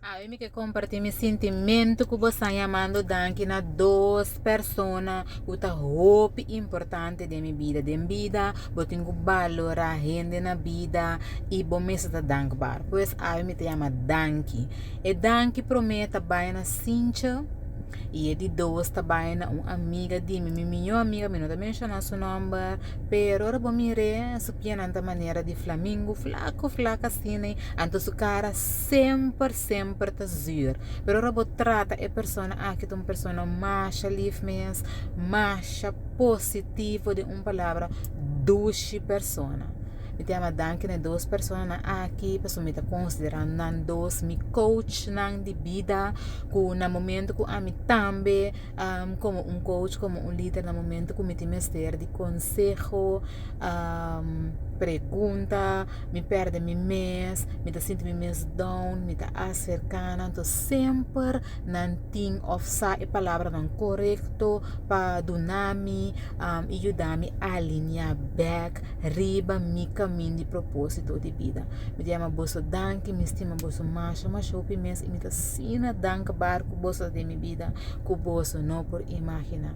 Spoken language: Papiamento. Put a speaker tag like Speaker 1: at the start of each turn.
Speaker 1: Awe mi ke kompartí mi sintimentu ku bosan yamando danki na dos persona ku ta hopi importante den mi bida. Den bida bo tin ku balorá hende na bida i bo mester ta dankbaar. Pues awe mi ta yama danki. E danki promé ta bai na Sintje i e di dos ta bai na un amiga di mi, mi mihó amiga, mi no ta menshoná su nòmber, pero ora bo mir'é su pianan ta manera di flamingo, flaku flaku asina, anto su kara semper semper ta zuur. Pero ora bo trata e persona aki ta un persona masha lif mes, masha positivo, den un palabra dushi persona. Mi ta yama danki na e dos personanan aki pasobra mi ta konsiderá nan dos mi coachnan di bida ku na momento ku ami tambe komo un coach, komo un lider na momento ku mi tin mester di konseho, pregunta, mi pèrdè mi mes, mi ta sinti mi mes down, mi ta aserká nan. Anto semper nan tin òf sa e palabranan korekto pa duna mi i yuda mi alineá bèk riba mi kamin di propósito di bida. Mi ta yama boso danki, mi stima boso masha masha hopi mes i mi ta asina dankbaar ku boso ta den mi bida ku boso no por imaginá.